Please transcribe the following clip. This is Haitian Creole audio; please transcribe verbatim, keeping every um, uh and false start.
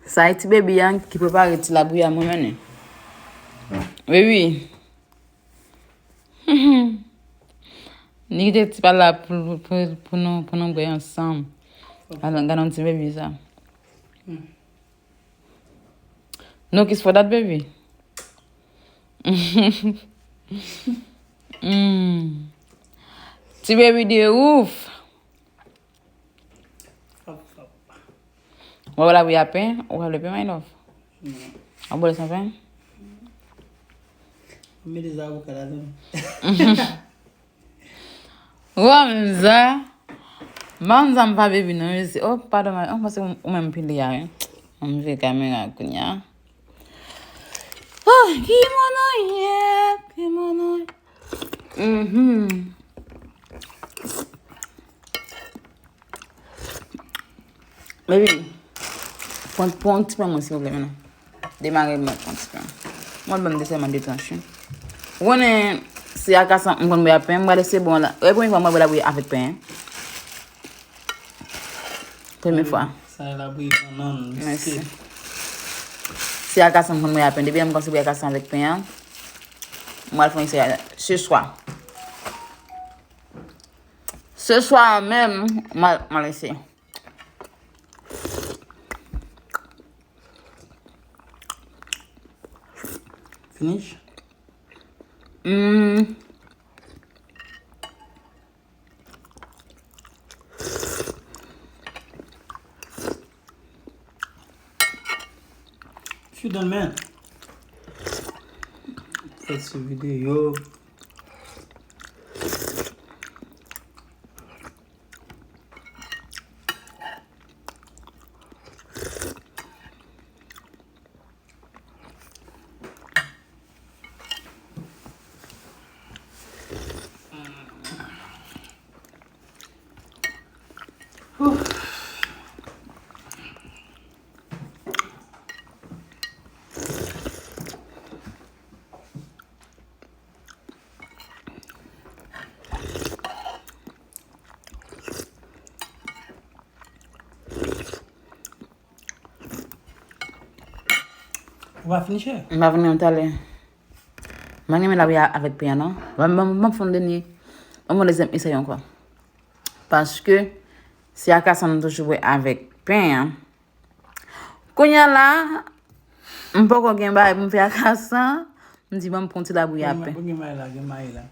Sa e ti bebi a ki prepare ti labouya mwen mennen. Bebi. Ni kite ti pala pou, pou, pou nou, pou nou bwè ansanm. Gade, gade yon ti bebi sa. No kiss for that, baby. Mm. Ti bebi de ouf. Ou wè la wi a pen, ou wè le pen, my love. Ou bwè san pen? Mete zavoka ladan. Wamza. Wamza m pa bebi non, mesye. Oh, padon, m panse ou menm pile a, wi. M vye kamera kounye a. Oh, ki mono ye, ki mono. Mhm. Baby, pran, pran yon ti pen mwen, silvouplè, men non. Demare mwen, pran ti pen. Mwen, ban m de sèlman de tranch, wi. Ou konnen, se akasan, m konn bwè a pen, m prale se bon la. E premye fwa mwen bwè labouyi avèk pen. Premye fwa. Sa e labouyi nan non, mesye. Se akasan m konn bwè a pen. Depi lè m kòmanse bwè akasan avèk pen an, m pral fè yon se swa. Se swa menm, m al, m al eseye. Finish? Mm. If you done, man. Fè ti videyo. Ou pa fini, chè? M pa fini talè. Mwen renmen labouyi avèk pen an, non. Mwen, mwen, mwen fè yon dènye, mwen fè yon dezyèm esèy ankò. Paske, se akasan m toujou bwè avèk pen an. Kounye a la, m poko gen bagay pou m fè akasan, m di, ban m pran ti labouyi a pen. Gen may la, gen may la.